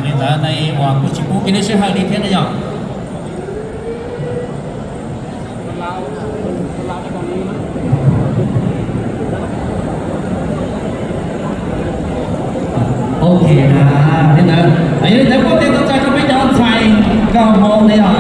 Li ntawd nej uas kuj tsis pub kev sij hawm li thiab na yog. Ok na, li ntawd yog li ntawd muab tes txais rau peb cov ntxhais nkauj Hmoob na yog.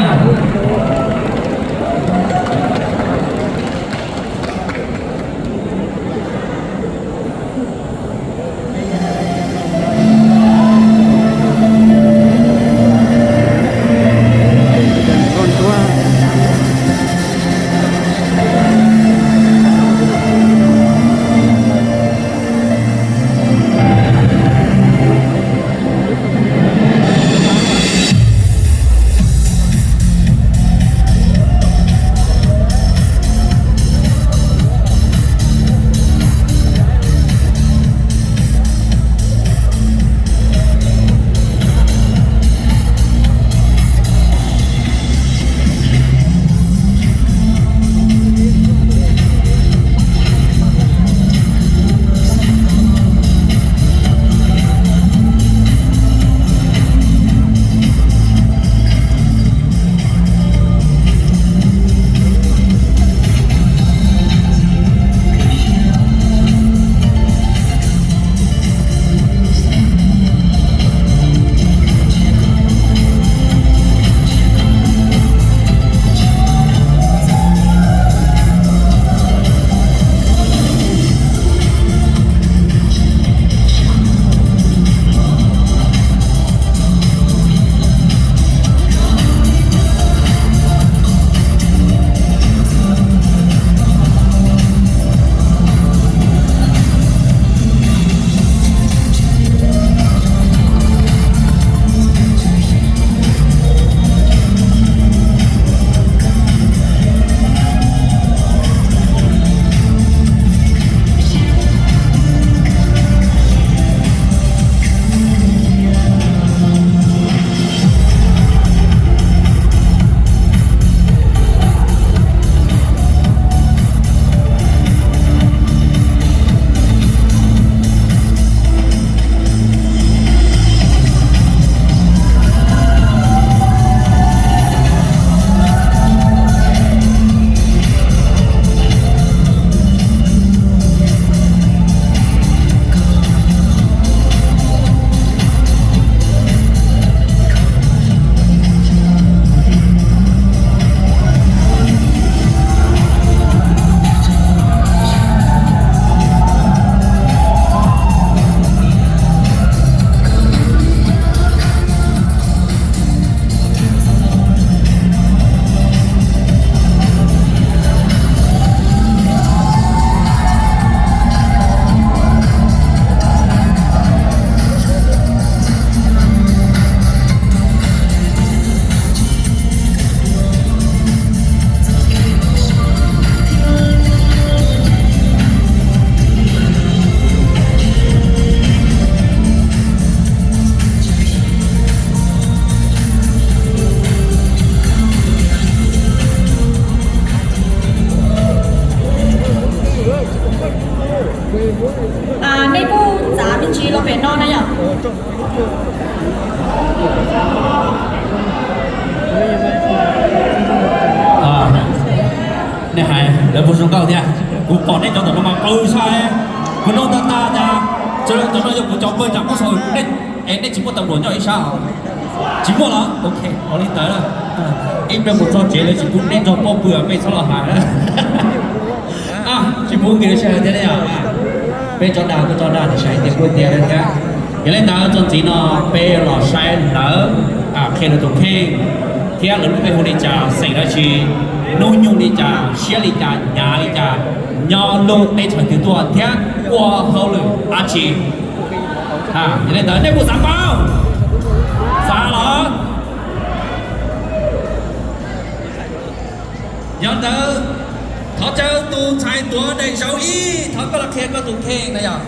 Nej kuj txav me ntsis los pem no na yom. Nej hais lawv puas zoo nkauj thiab? Kuv pom nej cov tom no mas qw sai. Kuv nug tag tag tias, cov no yog kuv cov pawg tsam qub sau, es nej tsis muaj tas luam nyob ib sab os? Tsis muaj los? Ok, ua li ntawd, ib pliag kuv txog tsev lawv tsis pub nej nrog poj pw, peb txhob los hais. Tsis pub kev sij hawm thiab, peb tso dag kuj tso dag tias sai tias kuj tias thiab. Yog li ntawd txuas ntxiv no peb los saib lawv qhia lawv tus kheej thiab lawv lub npe hu li cas, xeem dab tsi, hnub nyoog li cas, siab li cas, hnyav li cas, nyob lub teb chaws twg tuaj thiab ua hauj lwm dab tsi. Yog li ntawd nej puas xav paub? Xav los? Yog li ntawd thov caw tus ntxhais tuav daim zauv ib, thov koj los qhia koj tus kheej na yog.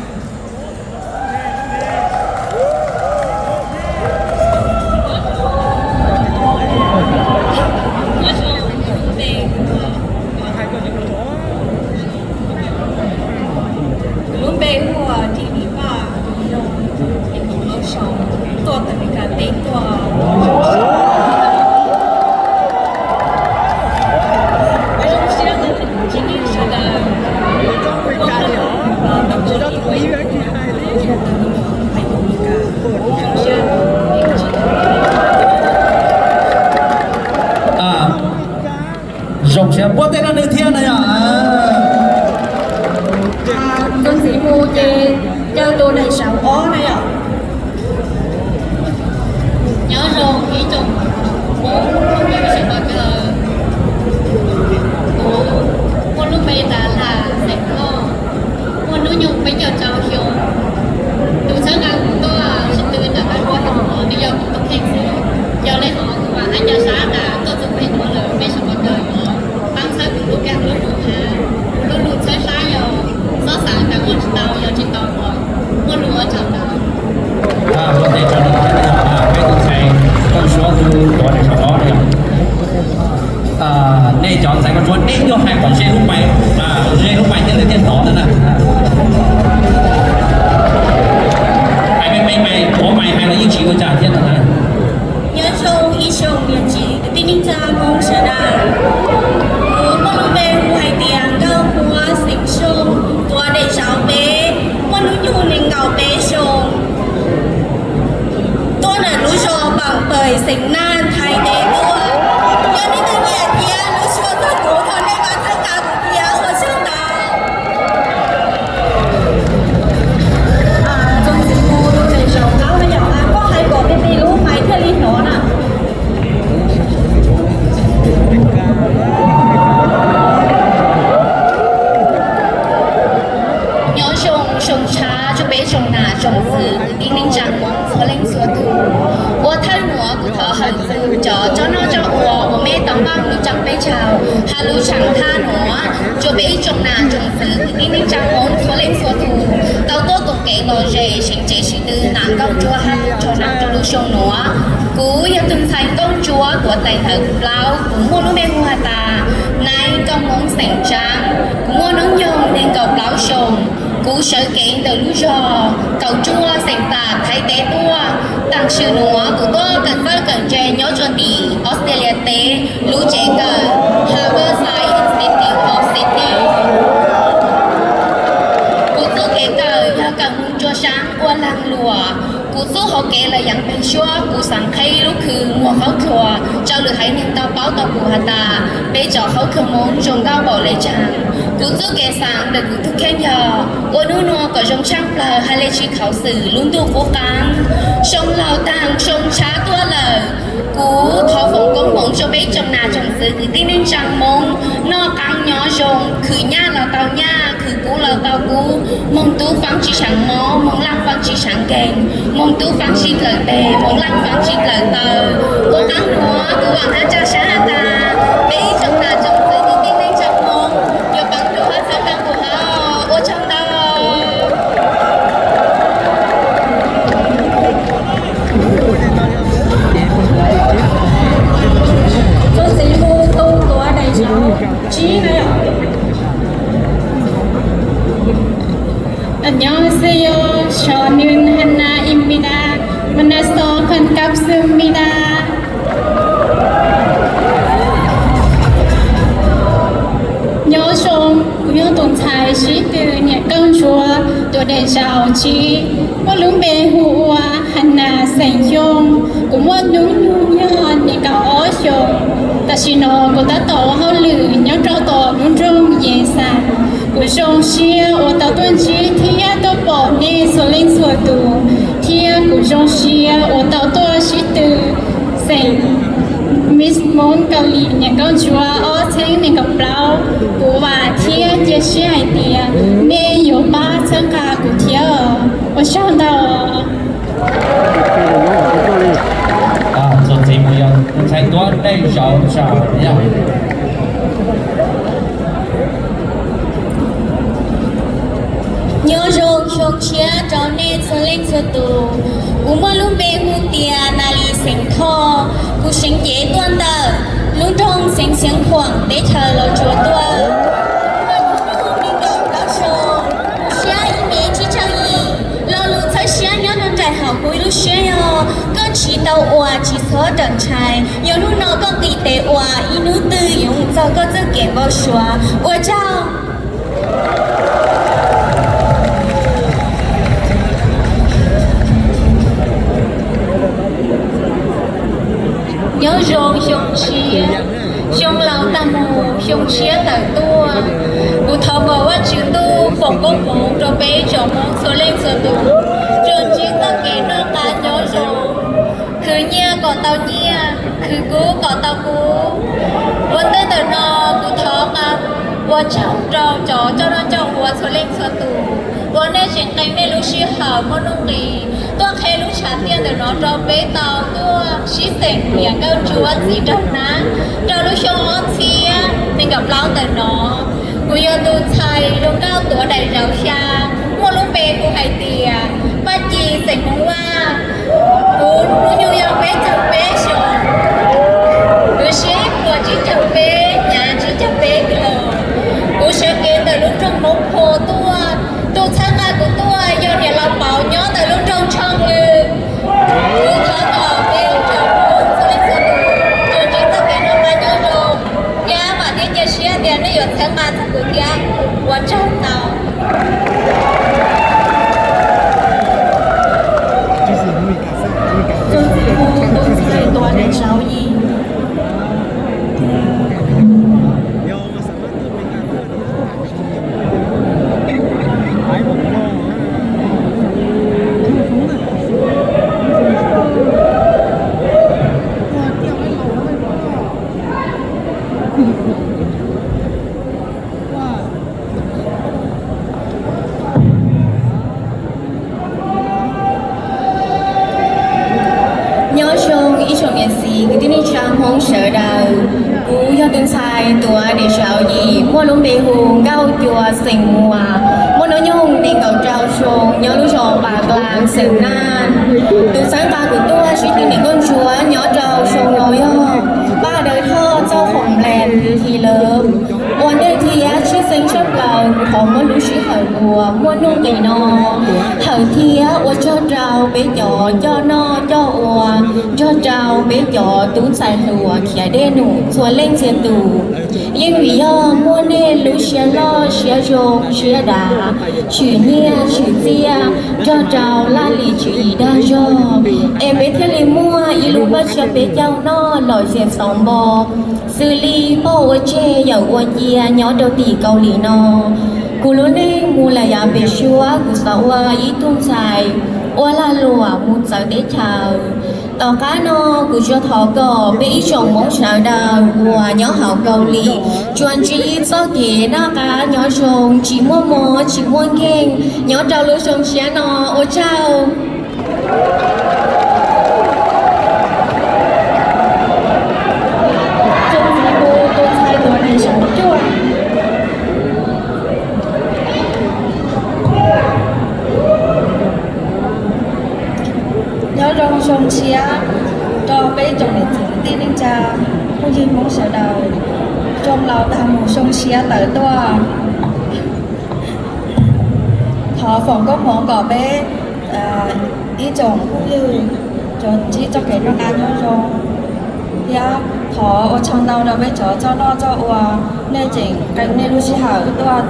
Kuv lub npe hu ua Di Lis Vaj, kuv yog Hmoob Lauj Sau, tuaj tawm Meskas teb tsoom fwv kwv tij neej tsa Hmoob txhua leej txhua tus. Ua thawj nuav kuv thov hawm txug cov tsob noj tsob ua uas mej tau npaj lug rua peb caug hab lub tshaam thaj nuav, rua peb ib tsoom nam tsoom fwv kwv tij neej tsa Hmoob txhua leej txhua tus tau tuaj koom kev lom zem seev cev sib tw nam nkauj ntsuab hab tub rog nam rua lub xyoo nuav. Kuv yog tug ntxhais nkauj ntsuab tuav tais ntawv plaub, kuv muaj lub npe hu has tas Naiv Nkauj Hmoob xeem Tsab. Kuv muaj hnub nyoog neeg nkaum plaub xyoo. Kuv sawv kev ntawm lub zog Kaum Tsuaj xeem Tam Thaib teb tuaj. Taam sim nuav kuv tuaj kawm txawj kawm ntse nyob rua tim Australia teb lub tsev kawm Harborside Institute of Safety. Kuv txuj kev kawm yog kawm moog rua saab ua laag luam. Kuv txuj hauv kev lawm yaav peg suab, kuv xaav qheb ib lub khw muag khaub dluag rau lwm haiv neeg tau paub tau kuv has tas peb cov khaub dluag Hmoob zoo nkauj npaum le caag. Kuv txuj kev xaav ntawm kuv tug kheej yog ua nub nua kom zoo tshaaj plawg hab le tsi khuv xwm lub ntuj qub qaab. Xyoo laug taag xyoo tshab tuaj lawm. Kuv thov foom koob moov rua peb tsoom nam tsoom txwv kwv tij neej tsaa Hmoob noj qaab nyob zoo, khwv nyaj los tau nyaj, khwv kub los tau kub, moog tub faab tsi saav mob, moog laaj faab tsi saav nkeeg, moog tub faab tsi dlawm teg, moog laaj faab tsi dlawm taw. Qub qaab nuav kuv vaam hab tsa sab has tas peb tsoom nam tsoom txwv kwv tij neej tsaa Hmoob yuav paab lug hab txhawb nqa kuv hab. Ua tsaug ntau. Txuas txiv mus tu tuav daim zauv tsib na. 안녕하세요. 저는 하나입니다. 만나서 반갑습니다. Nyob zoo, kuv yog tus ntxhais sib tw niam nkauj ntsuab tuav daim zauv tsib, muaj lub npe hu ua Hanas xeem Xyooj. Kuv muaj hnub nyoog yog nees nkaum ob xyoos. Tam sim no kuv tab tom ua hauj lwm nyob rau tom lub nroog Yexas. Kuv zoo siab uas tau tuaj ntsib thiab tuaj pom nej txhua leej txhua tus, thiab kuv zoo siab uas tau tuaj sib tw xeem Miss Hmoob Kaus Lim niam nkauj ntsuab ob txheeb nees nkaum plaub. Kuv vam thiab cia siab hais tias nej yuav pab txhawb nqa kuv thiab. Ua tsaug ntau. Txuas txiv mus yog tus ntxhais tuav daim zauv tsib. Nyob zoo xyoo tshiab rau nej txhua leej txhua tus. Kuv muaj lub npe hu tias Nas Lis xeem Thoj. Kuv seev cev tuaj ntawm lub nroog Xeev Xeev Khuam teb chaws Los Tsuas tuaj. Kuv muaj hnub nyoog nees nkaum plaub xyoos, kuv siab ib mev tsib caug yim. Lo lus txhawb siab nyob rau nraim hauv kuv lub siab yog koj tsis tau ua tsis txhob rawm ntshai. Yog hnub no koj nqis tes ua, ib hnub twg yuav mus txog koj txoj kev npau suav. Ua tsaug. Nyob zoo xyoo tshiab, xyoo laus tag mus xyoo tshiab tawm tuaj. Kuv thov kom Vajtswv ntuj foom koob hmoov rau peb tsoom Hmoob txhua leej txhua tus, tsuas ntsib txoj kev noj qab nyob zoo, khwv nyiaj kom tau nyiaj, khwv kub kom tau kub. Ua ntej ntawm no kuv thov ua tsaug rau cov coj noj coj ua txhua leej txhua tus uas nej tseem qee nej lub sij hawm muaj nuj nqis tuaj qheb lub tshav tiaj ntawm no rau peb tau tuaj sib xeem niam nkauj ntsuab txiv nraug nab rau lub xyoo ob txhiab nees nkaum plaub ntawm no. Kuv yog tus ntxhais zoo nkauj tuav daim zauv xya, muaj lub npe hu hais tias Paj Ci xeem Hmoob Vaj. Kuv hnub nyoog yog peb caug peb xyoos, kuv siab ib puas tsib caug peb, hnyav tsib caug peb kis lus. Kuv sawv kev ntawm lub nroog Hmoob Phu tuaj, tus txhawb nqa kuv tuaj yog niam laus Pauv nyob ntawm lub nroog Tshooj Lwm. Kuv thov kom peb tsoom Hmoob txhua leej txhua tus tsuas ntsib txoj kev noj qab nyob zoo, thiab vam thiab cia siab tias nej yuav txhawb nqa txog kuv thiab. Ua tsaug ntau. Tus ntxhais tuav daim zauv yim. Muas, muaj hnub nyoog nees nkaum rau xyoo, nyob lub zos Pas Klas, xeev Naj. Tus txhawb nqa kuv tuaj sib tw niam nkauj ntsuab nyob rau xyoo no yog Paj Dawb Thoj Txauj Khoom Nplas Thi Lawv. Ua ntej thiab tshwj xeeb tshaj plaws kuv thov muab lub sij hawm uas muaj nuj nqis no hawm thiab ua tsaug rau peb cov coj noj coj ua, nrog rau peb cov tub ntxhais hluas khiav dej num txhua leej txhia tus. Yeej vim yog muaj nej lub siab loj siab zoo siab dav, tshwm nyiaj tshwm txiaj, nrog rau laj lim tswv yim dag zog, es peb thiaj li muaj ib lub npaj tsia peb caug noj lom zem xauv npo, xws li pog ua tseg yawm ua cia nyob rau tim Kaus Lim no. Kuv lub neej mus lawm yav pem suab kuv xav ua ib tug ntxhais ua lag luam mus txawv teb chaws. Tom qab no kuv tsuas thov kom peb ib tsoom Hmoob sawv daws uas nyob hauv Kaus Lim tsuas ntsib txoj kev noj qab nyob zoo, tsis muaj mob tsis muaj nkeeg nyob rau lub xyoo tshiab no. Ua tsaug. Nyob zoo xyoo tshiab rau peb tsoom niam txiv kwv tij neej tsa phooj ywg Hmoob sawv daws. Xyoo laus tag mus xyoo tshiab tawm tuaj. Thov foom koob hmoov kom peb ib tsoom phooj ywg tsuas ntsib txoj kev noj qab nyob zoo, thiab thov ua tsaug ntau rau peb cov coj noj coj ua, nej tseem qee nej lub sij hawm tuaj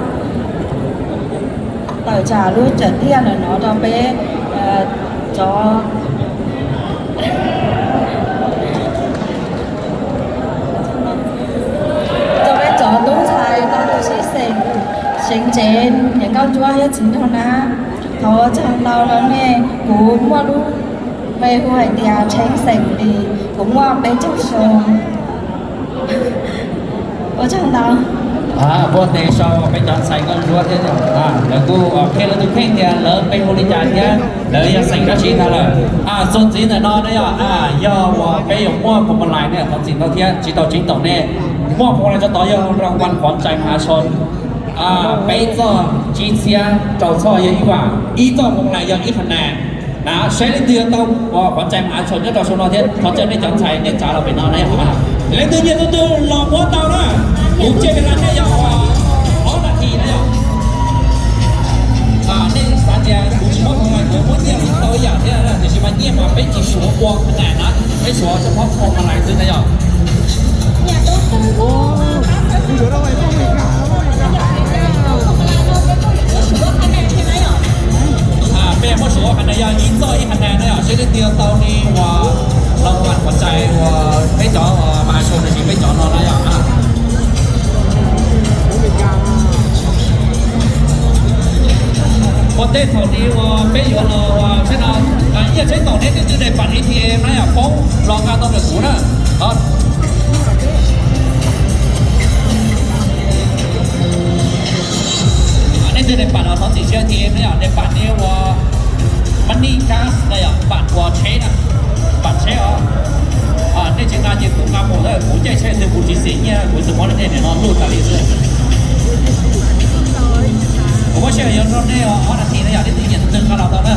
tawm tsam lub cawm tiaj ntawm no rau peb cov, rau peb cov tub ntxhais tau tus sib xeem, seev tsev niam nkauj ntsuab thiab txiv nraug nab. Thov ua tsaug ntau rau nej, kuv muaj lub npe hu hais tias Tsheej Xeem Lis, kuv muaj peb caug xyoo. Ua tsaug ntau. Muaj tes sau peb cov ntxhais nkauj ntsuab thiab, lawv kuj qhia lawv tus kheej tias lawv npe hu li cas thiab lawv yog xeem dab tsi ntag lawm. Txuas ntxiv ntawm no na yog, yog uas peb yuav muaj phoo ma lais ne, thov txim ntau thiab tsis tau ceeb toom nej. Muaj phoo ma lais tso tod yog rau vas qhov ntxais ma hav xoo, peb txoj tsib txhiab rau txoj yog ib vas, ib txoj phoo ma lais yog ib qha nas. Na saib leej twg yuav tau qhov ntxais ma hav xoo nyob rau xyoo no thiab thov caw nej cov ntxhais nej txav los pem no na yog. Leej twg nyiam tus twg los muab tau na. Kuv tseg ves las nej yog ob nas this na yog. Nej xav tias kuv tsis muab phoo ma lais kuv muab nyiaj los tau ib yam thiab, tiam sis mas nyiaj mas peb tsis suav ua qha nas na, peb suav txog phoo ma lais xwb na yog. Peb muab suav qha nas yog ib txoj ib qha nas na yog, seb leej twg tau li uas los vas qhov ntxais uas peb cov ma hav xoo tab sis peb cov no na yog. Ua ntej thaum li uas peb yuav los saib no, ib yam tsheb tom nej leej twg de pam A T M na yog poob los nqa tau ntawm kuv na. Nej twg de pam los thov txim siab A T M na yog, de pam nej ua money cash na yog, pam ua tsheb na, pam tsheb os. Nej tsis nqa ces kuv nqa mus, kuv caij tsheb xwb kuv tsis xis nyiaj, kuv tsuas muab nej nim no luj tas li xwb. Kuv muab sij hawm yuav rau nej ob nas this na yog, nej twg nyiam tus twg nqa los tau na.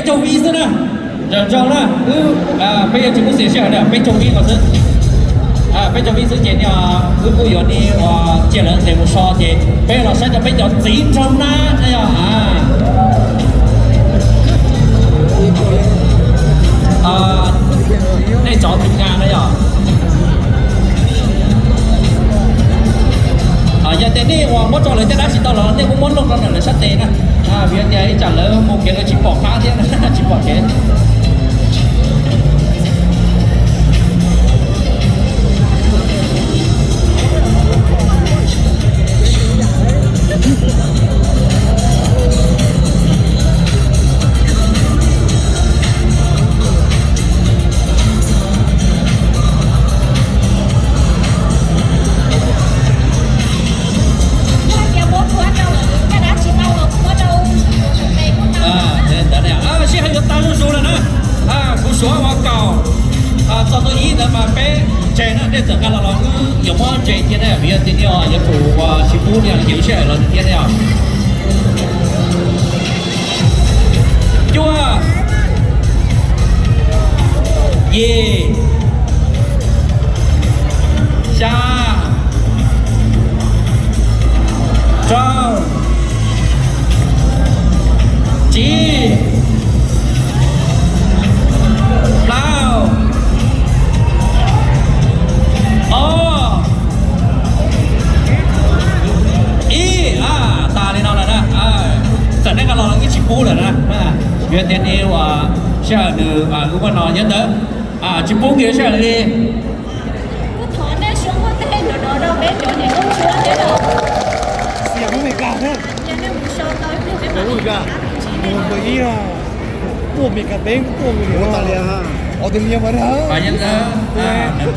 Caug vib xwb na, nco ntsoov na, wb, peb yuav tsis kub xim sij hawm na, peb caug vib no xwb. Peb caug vib xwb ces wb kuj yuav cia lawv ntes mus so ces peb los saib rau peb cov txiv nraug nab na yog. Nej cov tib nga na yog. Yog tias nej uas muab tso lawv caj dab tsis tau los nej kuj muab looj rau ntawm lawv sab tes na, vim tias ib tsam lawv mus kev lawv tsis pom qab thiab, tsis pom kev. Sij hawm yuav tag zuj zus lawm na. Kuv suav uas kaum txog ntu ib ntawd mas peb tseg na, nej txawm nqa los los wb yuav muab tseg cia na, vim yog tias nej yuav tsum tsis pub nej yim sij hawm los thiab nej os. Cuaj, yim, xya, rau, tsib, plaub, ob, ib. Tas li no lawm na. Txawm nej nqa los los wb tsis pub lawm na. Vim tias nej uas sij hawm nws wb muaj no nyob ntawd, tsis pub kiag sij hawm li. Nyob ntawd,